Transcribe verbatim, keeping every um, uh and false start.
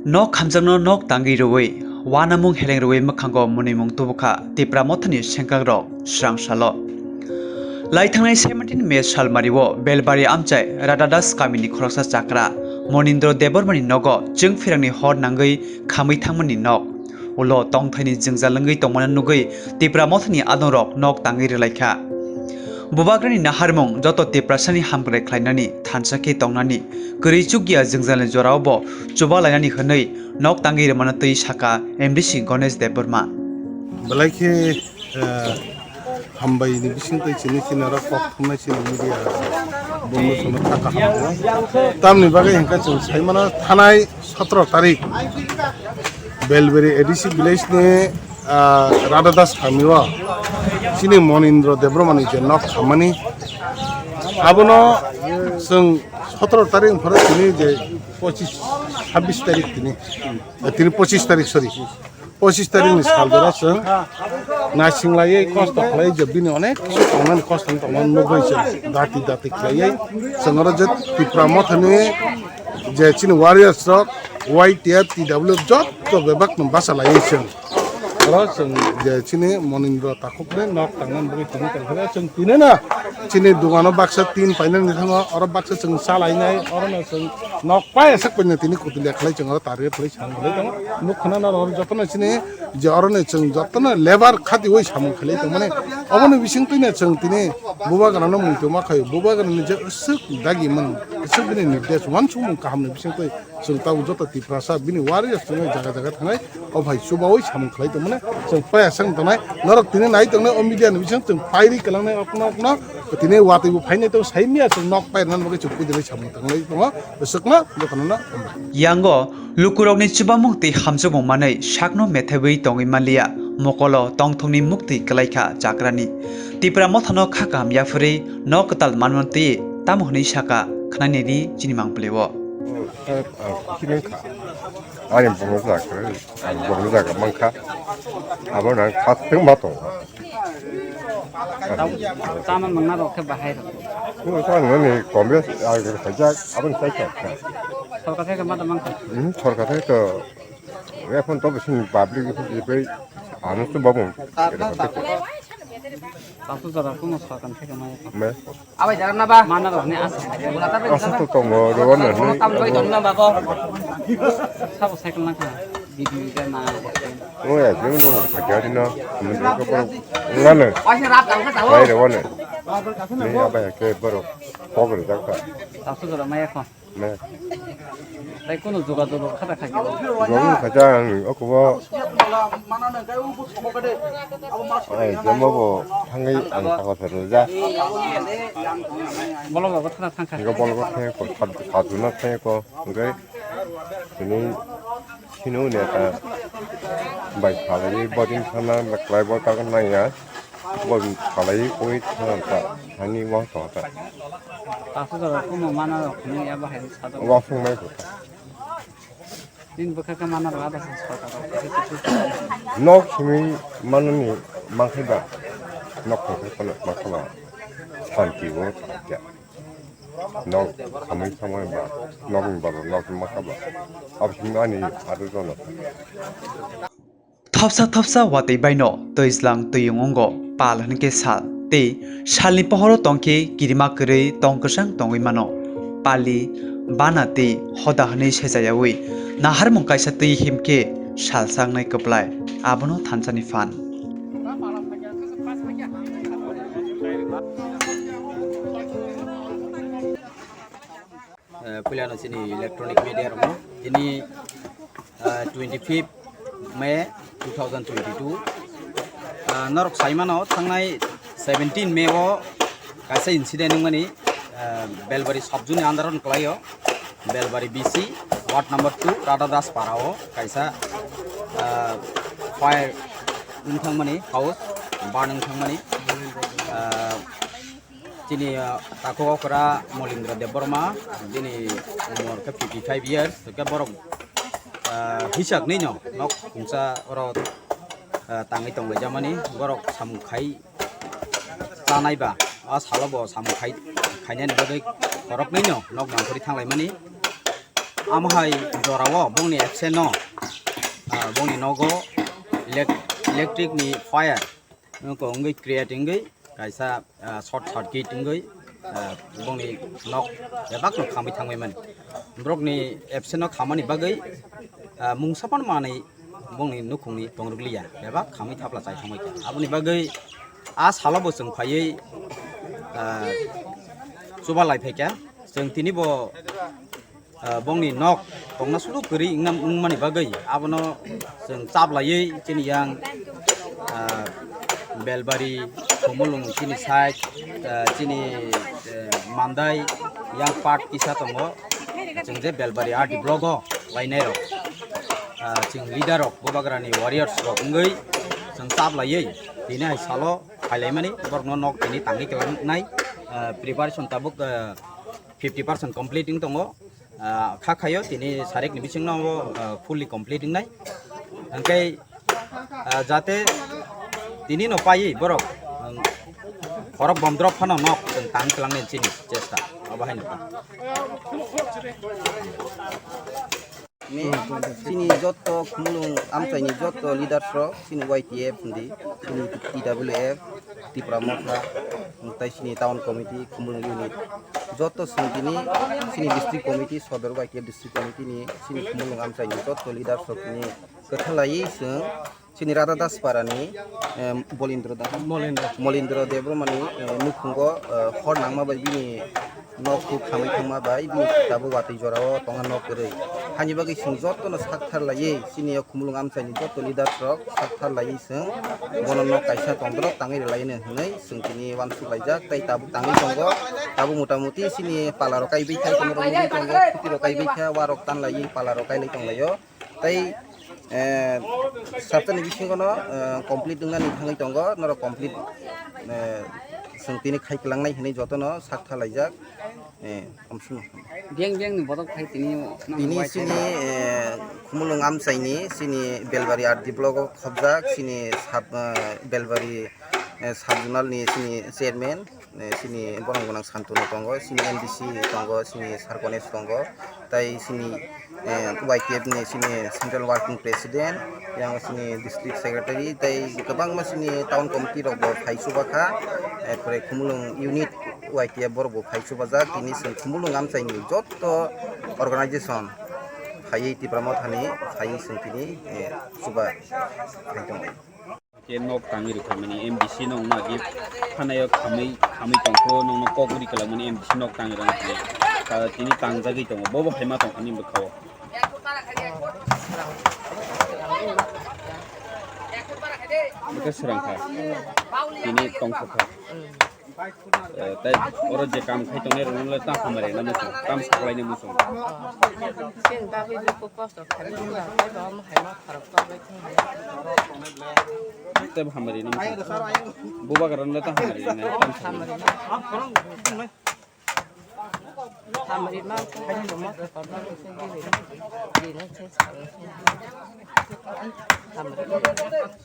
Nok hamjakno nok tangwi rwui, uanamung heleng rwui mwkhango mwnwimung tubukha Tipra Mothani sengkak rok srang salo. Laithangnai seventeen May salmario Belbari amchai Radhadas kamini khoroksa chakra Monindro Debbarmani nogo chwng phirangni hor nangwi khamwi thangmani nok. Ulo tongthaini jwngjal wngwi tongmano nugwi Tipra Mothani adongrok nok tangwi rwlaikha. Bubagrani naharmung joto Tiprasani hamkrai khlainani thansa khe tongnani kwrwi chukya jwngjalni jorao bo chuba lainani hwnwi nok tangwi rwmano twi saka M D C Ganesh Debbarma. Belai khe, eh, hambai ni bising twi chini chini oro kok thumnai chini media bumno sono thaka hambai. Tamni bagwi hwnkhe chwng sai mano thanai sotoro tarik Belberi A D C village ni, ah, Radha Das kamio chini Monindra Debbarma ni je nok khamani abono chwng sotoro tarik phore tini je pochis, chabbish tarik tini, eh, tini pochis tarik, sorry, pochis tarik ni sal jora chwng naising laiwi kosto khlai je bini onek kisi tongnani kosto tongnani nugwi chwng dati dati khlaiwi chwng oro je Tipra Mothani je chini warriors rok Y T F, T W F joto bebak no basa laiwi chwng oro chwng je chini Monindra takhukni nok tangnani bagwi tini tongkha chwng tini no chini dogano baksa tin painani thango oro baksa chwng salainai oro no chwng nok pai aswk paina tini kutulia khlai chwng oro target khlai chwng khlai tongo nuk khna no oro jotono chini je oro ni chwng jotono lebar khatiwi samung khlai tongmani oboni bising twino chwng tini bubagrano muitu ma khaio bubagrani je aswk dagi man aswk bini nirdesh uansukmung kahamni bising twi chwng tabuk joto Tiprasa bini warriors tongwi jaga jaga thangnai o phai chubawi samung khlai tongmani chwng paya sang tongnai norok tini nai tongnai o media ni bising chwng pairi kwlangnai okno okno tini watwi bo phainai tong sai miya chwng nok pairwna bagwi chwng puidinai samung tanglai tongo bwswkno jotono no hambai. Yango lukurokni chubamung tei hamjakmung manwi sakno methaiwi tongwi manliya, mokolo tongthokni muktwi kwlaikha chakrani. Tipra mothano kha kaham yaphurwi nok kwtal manmantwi tamo hwnwi saka khwnani di chini mangpili-o. Ang bongni jaga mankha, abo nang kha teng ma tongo. Tamo mangna rok khe bahai rok. Nini Congress agre khaijak, aboni sai kha. Sorkar thai khe ma tong mankha. Hmm, sorkar thai to, ekhon to bisi public ikhon ibai ano to babu. Tasu jora kuno sorkar thai khe ma. Me. Abai jara na ba? Mana rok ni asa. Asa to tongo, rwano ni. Tam joi don na ba ko. Sabo cycle na kha. Video ga na. O ya, jeng no, khaja di no. Mun ko boro. Ngane. Paisa rap dang kha sao. Bai rwano. Ni abai ke boro. Pogre dang kha. Tasu jora maya kho. Me. Tai kuno jogajog khata khaja. Jogajog khata ang okobo. Ai, jemo bo thangwi ang thangwi pherjak. Bolong rok thana thangkha. Ego bolong thangko, sat-, satjona thangko, hwnkhe tini sino neta bai salai bodin sana, klai bo kakan naiya, bodin salai koi thana ta, hani wang thana ta. Tasu jora kuno mana rok ni ya bahai sado. Wang sung mai ko. Tin bwkha khe mana rwla da sa sorkar rok kisa kisa. Nok simi manani mankhe ba, nok thangkhe phano mankha ba, santi o thangkhe. Nok khamwi thangmani ba, nokni baro nok mankha ba. Abo simi ani aro jono. Thopsa thopsa watwi baino twijlang twiyung wngo, pal hwnkhe sal, tei salni pohoro tongkhe kirima kwrwi tong kwchang tongwi mano. Pali, bana tei hoda hwnwi sechayawi naharmung kaisa twi himkhe salsa wngnai kwplai, abono thansani phan. Eh, puilano chini electronic media rokno tini, eh, twenty fifth May two thousand twenty-two. Ah, norok saimano thangnai seventeen May o kaisa incident wngmani, ah, Belbari subjuni under on kwlaio, Belbari B C, ward number two, Radha Das para o kaisa, ah, fire wngthangmani house, burn wngthangmani, ah, Chini, ah, takhuk okra Molindra Debbarma, bini umor khe fifty five years, hwnkhe borok, ah, hisaknwi no nok khungsa oro, ah, tangwi tonglaijamani, borok samung khai chanai ba, a salo bo samung khai, khainani bagwi khoroknwi no nok nangkhorwi thanglaimani. Amo hai jorao bongni absent no, ah, bongni nogo elec-, electric ni fire wngkha wngwi create wngwi kaisa, ah, short circuit wngwi, ah, bongni nok bebak no khamwi thangwi mani. Borok ni absent no khamani bagwi, ah, mungsa phano manwi bongni nukhungni tongrwkliya, bebak khamwi thapla chai thangwi kha. Aboni bagwi a salo bo chwng phaiwi, ah, chuba lai phaikha. Chwng tini bo, ah, bongni nok tongna suru kwrwi wngna, wngmani bagwi abono chwng chap laiwi chini yang, ah, Belbari, Khumulwng chini side, ah, chini, eh, Mandai yang part kisa tongo. Chwng je Belbari R D block o lainai rok, ah, chwng leader rok, Bubagrani warriors rok wngwi chwng chap laiwi tini hai salo phailaimani borokno nok tini tangwi kwlangnai, ah, preparation tabuk, ah, fifty percent complete wng tongo. Ah, kha khaio tini sarik ni bisingno, ah, fully complete wngnai. Hwnkhe, ah, jate tini no paiwi borok, um, khorok bomdrop phano nok chwng tang kwlangnai chini chesta. Abo haino ta. Ni chini jotto Khumulwng amchaini jotto leaders rok, chini Y T F hindi, chini T W F, Tipra Motha, tei chini town committee, Khumulwng unit, jotto chwng tini chini district committee, Sodor Y T F district committee ni chini Khumulwng amchaini jotto leaders rok ni kwthalaiwi chwng chini Radha Das Parani, em, Bolindra Da-, Molindra. Molindra Debbarmani, eh, nukhungo, eh, hor nangma bai bini nok huk khamwi thangma bai bini tabuk watwi jorao tongna nok kwrwi. Hani bagwi chwng jottono sakthar laiwi chini o Khumulwng amchaini jotto leaders rok sakthar laiwi chwng bono nok kaisa tongdorok tangwi rwlaino hwnwi chwng tini uansuk laijak tei tabuk tangwi tongo. Tabuk mota moti chini pala rok kaibai kha, kono rok nugwi tongo, khuti rok kaibai kha, uarok tan laiwi pala rok kailai tonglaio. Tei, eh, saptani bisingo no, eh, complete wngnani thangwi tongo, norok complete, eh, chwng tini khai kwlangnai hwnwi jotono sak thalaijak, eh, amsukno. Biyang biyang ni botok khai tini, tini chini, eh, Khumulwng amchaini chini Belbari R D block o khobjak chini sub, eh, Belbari, eh, sub zonal ni chini chairman. Eh, chini borok gwnang Santunu tongo, chini M D C tongo, chini Sarkones tongo, tei chini, eh, Y T F ni chini Central Working President, yang chini District Secretary, tei kwbangma chini Town Committee rok bo phai chuba kha, eh, pore Khumulwng Unit Y T F borok bo phai chuba jak, tini chwng Khumulwng amchaini jotto organization phaiwi Tipra Mothani phaiwi chwng tini, eh, chuba phai tongo. Khe nok tangwi rwkha mani M D C nokno agi phanaio khamwi, khamwi tongkho, nokno kok uri kwlangmani M D C nok tangwi rwkha. Tini tangjagwi tongo, bobo hai ma tongkha nini bwkhao. Bwkha swrang kha. Tini tongkho kha. Eh, tei oro je kam khai tongnai rokno le ta hamari na muchung, kam saklai ni muchung. Chini bagwi dukhu kosto kharwi wngkha, tei bo omo hai ma khorok torbai thangmani. Tei bo hamari na muchung. Bubagra no le ta hamari na, kam saklai. Hamari ma. Hamari ma, hamari ma, hamari ma, hamari ma.